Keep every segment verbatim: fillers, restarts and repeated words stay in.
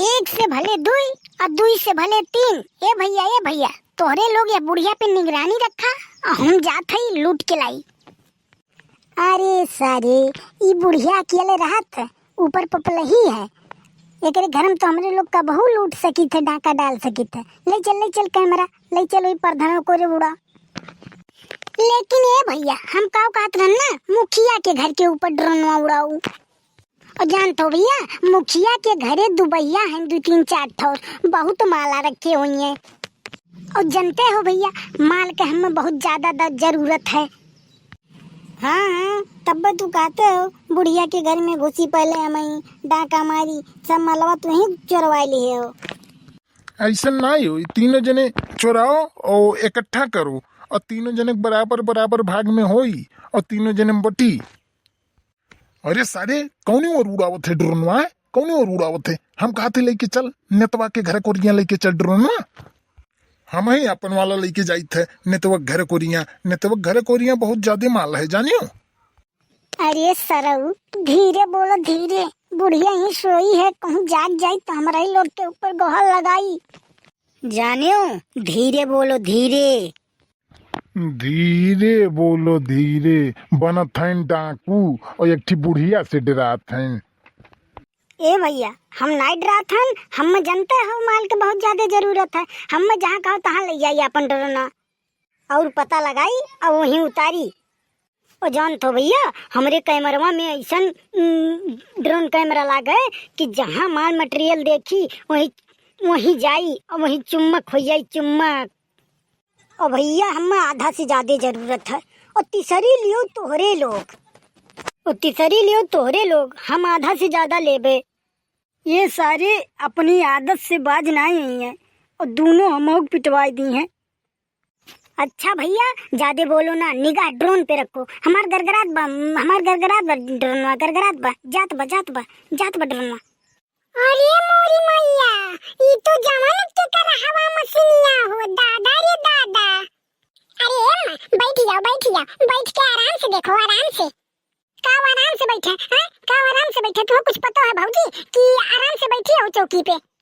एक से भले दुई और दुई से भले तीन। ए भइया, ए भइया, तोहरे लोग ये बुढ़िया पे निगरानी रखा और हम जात हई लूट के लाई। अरे सारे, ई बुढ़िया अकेले रहत, ऊपर पपलही है। एकरे घर में तो हमरे लोग कबहू लूट सकित है, डाका डाल सकित है। ले चल, ले चल कैमरा, ले चल वही प्रधान को रे उड़ा। लेकिन ए भइया, हम काव कहत रहन ना, मुखिया के घर के ऊपर ड्रोनवा उड़ाऊ। और जानत हो भइया, मुखिया के घरे दुबहिया हैं, दू तीन चार ठौर, बहुत माला रखे हुई हैं। और जानते हो भइया, माल के हमें बहुत ज्यादा द-, जरूरत है। हाँ, हाँ, तब तू कहते हो, बुढ़िया के घर में घुसी पहले हमें डाका मारी, सब मलवा तू ही चोरवा लिए हो। ऐसन नाई होई, तीनों जने चोराओ और इकट्ठा करो और तीनों जने बराबर बराबर भाग में होई और तीनों जने में बटी। अरे सारे, कौनी ओर उड़ावत है ड्रोनवा? कौनी ओर उड़ावत है? हम कहते लेके चल, नेतवा के घर कोरिया लेके चल ड्रोनवा। हम ही अपन वाला लेके जाइत है नेतवा के घर कोरिया। नेतवा के घर कोरिया बहुत ज्यादा माल है, जानियो। अरे सरऊ, धीरे बोलो, धीरे। बुढ़िया ही सोई है, कहूँ जाग जाई तो हमरा ही लोग के ऊपर गोहर लगाई। जानियो, धीरे बोलो, धीरे। धीरे बोलो, धीरे। बनत हन डाकू और एक ठी बुढ़िया से डरात हन। ए भइया, हम नाई डरात हन, हम जानते हो माल के बहुत ज्यादा जरूरत है। हम जहाँ कहो तहाँ ले जाई अपन ड्रोन और पता लगाई और वहीं उतारी। और जानत हो भइया, हमरे कैमरवा में ऐसन, उम, ड्रोन कैमरा लागे कि जहाँ माल मटेरियल देखी वहीं, वहीं जाई और वहीं चुम्बक हो जाई, चुम्बक। और भइया, हमें आधा से ज्यादा जरूरत है। और तीसरी लियो तोहरे लोग, और तीसरी लियो तोहरे लोग, हम आधा से ज्यादा लेबे। ये सारे अपनी आदत से बाज नाई आई हैं और दोनों हमहू के पिटवाई दी हैं। अच्छा भइया, ज्यादा बोलो ना, निगाह ड्रोन पे रखो। हमार गरगरात बा, हमार गरगरात बा ड्रोनवा, गरगरात बा, जात बा, जात बा, जात बा ड्रोनवा। अरे मोरी मैया, ई तो जवन के कर हवा मशीनिया हो, दादा रे दादा। अरे अम्मा, बैठ जाओ, बैठ जाओ, बैठ के आराम से देखो, आराम से। का वो आराम से बैठे, हैं? का वो आराम से बैठे? तुमको कुछ पता है भौजी कि आराम से बैठी हो चौकी पे?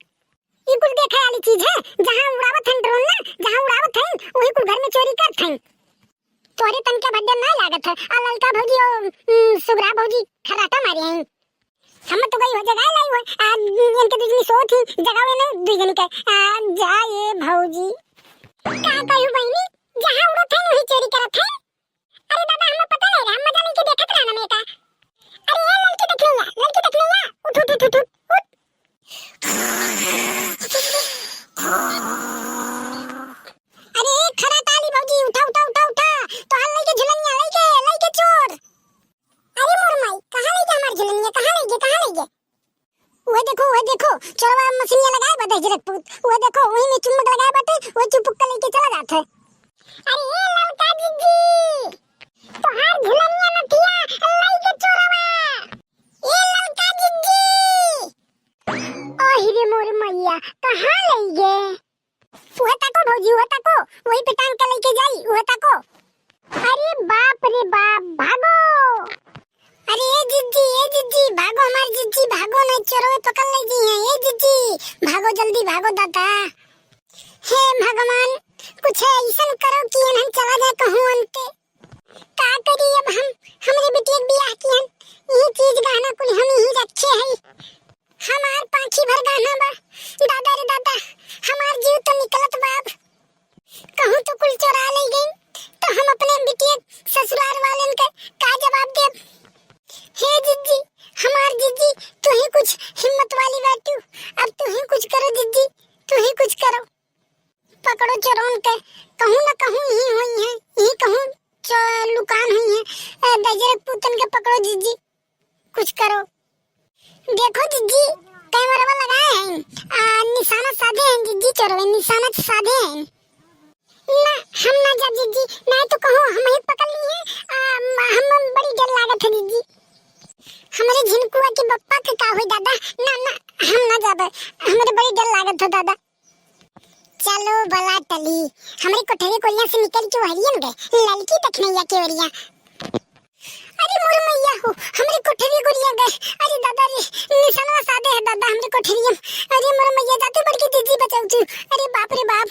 ई कुल देखे वाली चीज है? जहाँ उड़ावत हन ड्रोन ना, जहाँ उड़ावत हन, वही कुल घर में चोरी करत हन। तोहरे तनके भड्डे ना लागत है। आ ललका भौजी, ओ, उम, सुगरा भौजी खर्राटा मारे हैं। हम तो गई हो जगाए लाई हो। आ, इनके दुई जनी सोत ही, जगावे ना दुई जनी के। आ, जा ये भौजी। का कहू बहिनी, जहाँ उड़त है वही चोरी करत है। अरे दादा, हमें पता नहीं रहा, मजा लेके देखत रहा ना मैं का। अरे ए ललकी देखनैया, ललकी देखनैया, उठ, उठ, उठ, उठ, उठ, उठ। अरे ए खर्राटा वाली भौजी, उठा, उठा, उठा, उठा। तोहार लइके झुलनिया, लइके, लइके चोर। अरे मोर माई, कहाँ लइके हमार झुलनिया, कहाँ लइके, कहाँ लइके? उहे देखो, उहे देखो, चोरवा मशीनिया लगाए बा दहिजरक पूत। उहे देखो, वही में चुम्बक लगाए बाटे, उहे चुपुक के लेके चला जात है। अरे ए ललका जिज्जी, तोहार झुलनिया नथिया लइके चोरवा। ए ललका जिज्जी। ओहि रे मोर मैया, कहाँ लइगे? उहे तको भौजी, उहे तको, वही पे टांग के लेके जाई, उहे तको। अरे बाप रे बाप, भागो। अरे ए जिज्जी, ए जिज्जी, भागो हमार जिज्जी, भागो, नहीं चोरवे पकड़ ले जी हैं। ए जिज्जी, भागो जल्दी, भागो दादा। हे भगवान, कुछ ऐसन करो कि इन्हन चला जाए कहूँ अंते। का करी अब हम, हमरे बिटिया के बियाह किहन, यही चीज गहना कुल हम यही रखे हई। हमार पाँखी भर गहना बा, दादा रे दादा, हमार जीव तो निकलत बा अब। कहूँ तो कुल चोरा ले गई, तो हम अपने बिटिया ससुराल वालन के का जवाब देब? हे जिज्जी, हमार जिज्जी, तू ही कुछ हिम्मत वाली बाटू, अब तू ही कुछ करो जिज्जी, तू ही कुछ करो। पकड़ो चोरन के, कहूँ न कहूँ यही होई हैं, यही कहूँ च-, लुकान होई हैं। ए, दहिजरक पूतन के पकड़ो जिज्जी, कुछ करो। देखो जिज्जी, कैमरवा लगाए हैं, आ, निशाना साधे हैं जिज्जी, चोरवे निशाना साधे हैं। ना, हम ना जा जिज्जी, ना तो कहूँ हम ही पकड़ ली हैं, आ, म-, हम बड़ी डर लागत है जिज्जी। हमरे झिनकुआ के बप्पा के का होई दादा, ना, ना, हम ना जाबे, हमरे बड़ी डर लागत है दादा। चलो भला टली, हमरी कोठरी कोलिया से निकल के ओहरियन गए, ललकी दखनैया के ओरिया। अरे मोर मैया हो, हमरे कोठरी गुरिया गए। अरे दादा रे, निसनवा सादे है दादा हमरे कोठरिया। अरे मोर मैया, जाते बड़की दीदी बचाऊ तू। अरे बाप रे बाप,